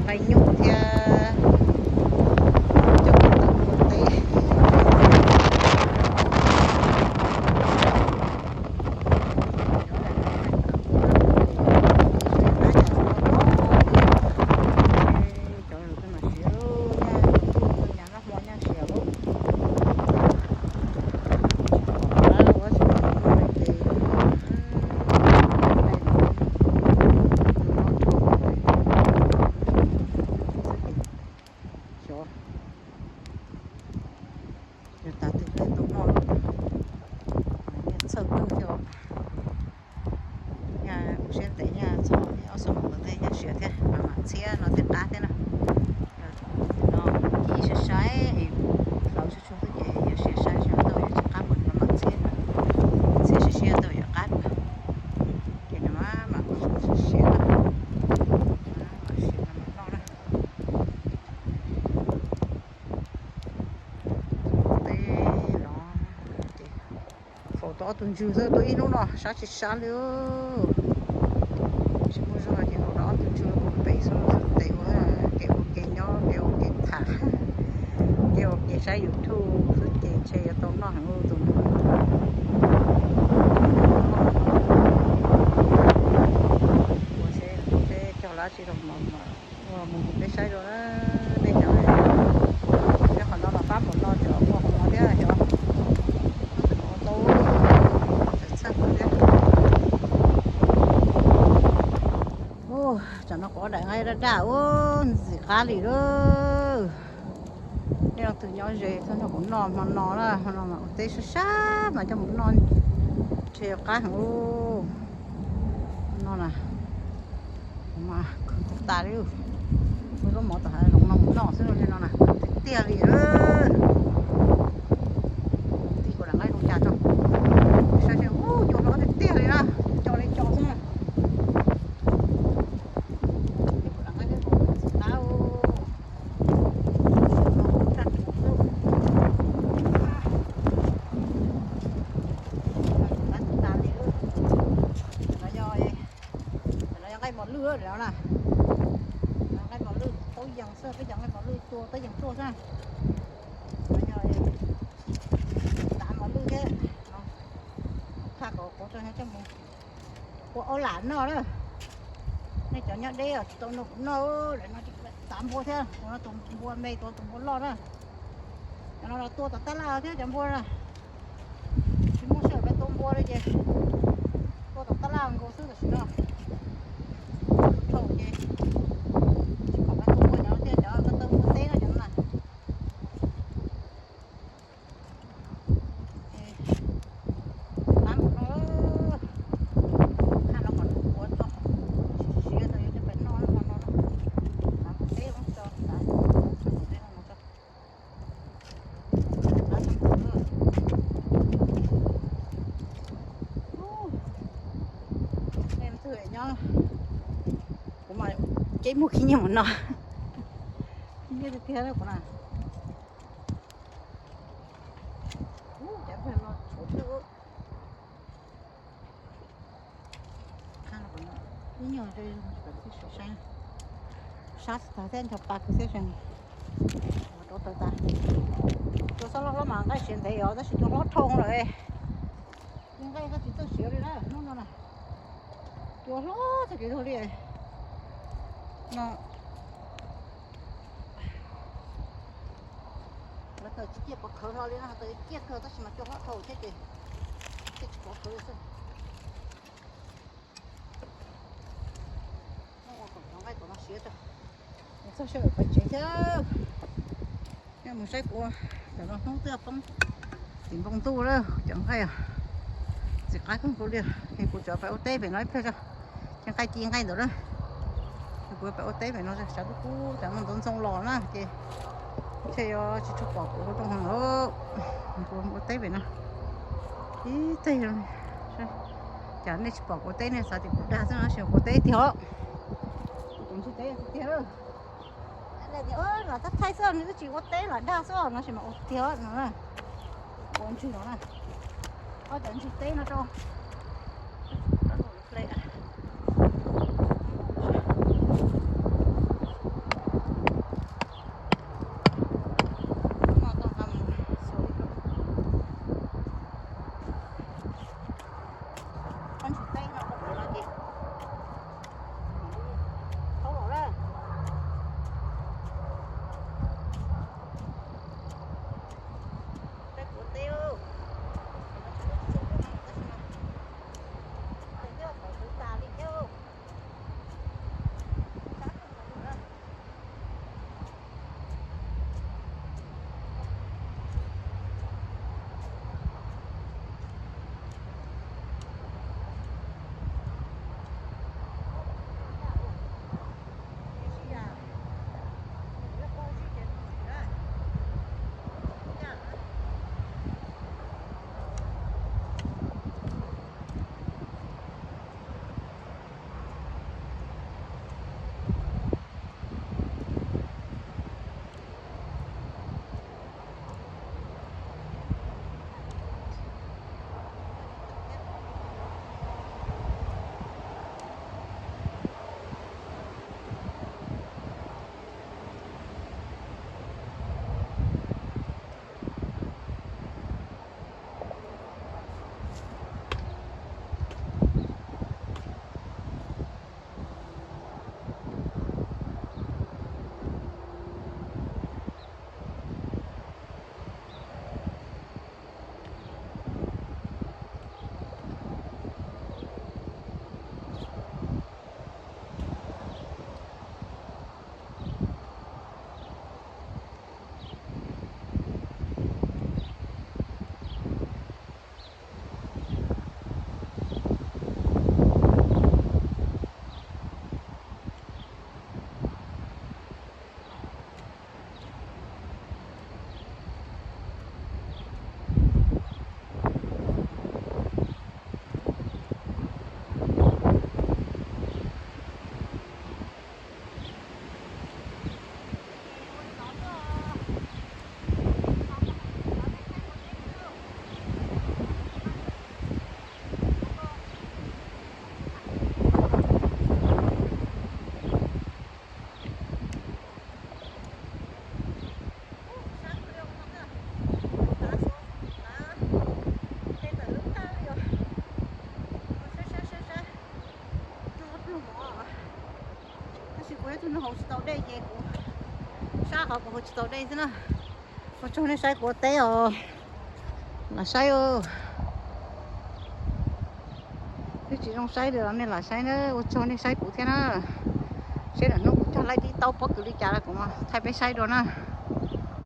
Nyuj thiab cov tub ua teb. Cov no mas siav, nyaj hmo nyaj siav lub. Xyov tas twg peb tau noj, txhawj kawg thiab. Nyaj kuv siab ntev, nyaj txog ob xuab moos ntawd thiab nyaj siav thiab, mam mam txhiab no thiaj qab thiab na. No ci sai sai, hlawv tsuag tsuag xwb ces yuav siav sai, tsis tau yuav tsis qab, mam mam txhiab, txhiab siav siav tau yuav qab. Ces no mam mam siav siav, mam siav no mam noj na. Teb los ces faus tau ob tug ntswg xwb, tuaj ib hnub no sab tsis sab li. Tsis muaj zog ces faus tau ob tug ntswg pem xwb, tes ua, kev ua ke nyob, kev ua ke tham, kev ua ke saib YouTube xwb ces ntshe yuav tau noj heev tus no. Ua seb, seb cog lab tsis los mus mus peb saib dua na. Nej cov, nej qhov no los pab mus no cov ua hauv no thiab cov, ua tau txhawj txhawj thiab. Tsam no kuv ob daim nqaij daj daj ua ntxim qab li lawm. Nej leej twg nyob ze txhob nrog kuv noj hmo no na, hmo no mas ua teb sab sab mas coj mus noj ntshe qab heev. No na, kuv mas khwv tas tas li, muab zaub mov tom hav zoov no mus noj xwb li no na, khwv tiag tiag li. Tij kuv daim nqaij zoo cas tso, saib seb, ub, cua hlob tiag tiag li na, co li co xwb na. Tij kuv daim nqaij thiab kuv txiv qab, tsa tsuv xwb. Txiv qab tas tas li. Tam no yog, tam no yog nqaij mos lwj no na. Nqaij mos lwj taub yees xwb, peb cov nqaij mos lwj tua taub yees tuaj xwb. Tam no yog tav mos lwj thiab. Qha kom kuv rau coj mus ua aub lam noj na. Nej cov nyob deb tsis tau noj kuv noj, lawm no tsis tav npua thiab, tus no tus npua me, tus no tus npua loj na. Cov no los tua tom tab laj thiab cov npua na. Tsis muaj sij hawm pab tua npua li ces tua tom tab laj nkaus xwb tam sim no. Dhau ces tsis pom qab tua npua cov no thiab, cov ko taw npua teb no cov no na. Qab mus no, qab no kom nws ua tso, siav tau yuav coj pem noj hmo no. Qab mus teb los tso, qab mus teb los tso. Nyob kuv mas ceb muag khib nyiab mus no, khib nyiab tiag tiag kuv na. Cov no tshuav twb ib nyuag sab tag thiab ncho pa kawg thiab. Rau taws tas, cua xob hlob mas nqaij siav ntev os, tab sis cua hlob dhau lawm. Nqaij nqaij tsis txawj siav li na hnub no na. Cua hlob txog kev dhau li no. Lawv taws tsis ciaj pov khawv hlo li no, taws ciaj kawg tab sis mas cua hlob dhau thiab ces ciaj tsis pov khawv li xwb. Ua kom cov nqaij tom no siav tso, txog sij hawm pais tsev thiab. Mus saib kuv, tam no hnub twb poob tim npoo ntuj lawm, cov nqaij txiv qab kawg nkaus li. Kuv tsuas pais ua teb pem no ib pliag tso, ces nqaij ci nqaij ntawd na. Kuv pais ua teb pem no, tshav kub kub, tsam no ntxoov ntxoo los na ces ntshe yuav tsis tshua pom kuv ua rooj hauv lawm. Kuv ua teb pem no ib teg. Cas nej tsis pom kuv ua teb, nej xav tias kuv dag xwb no, tab sis kuv ua teb tiag os. Kuv tus ntsig teb tiag tiag. Los thaij thaij xwb, nws twb tsis ua teb los dag xwb no, tab sis mas ua tiag no. Ua ntsig no na, ob cov ntsig teb no rau. Ua hle, ua hle. Ib tug no haus tsis tau dej ces kuv sab qhov kuv haus tsis tau dej xwb na. Ua tsaug nej saib kuv ua teb os. Lam saib, twb tsis zoo saib li los nej lam saib na, ua tsaug nej saib kuv thiab na. Seb lwm hnub kuv cog laib tib taub pob kws li cas los kuv mam thaij peb saib dua na.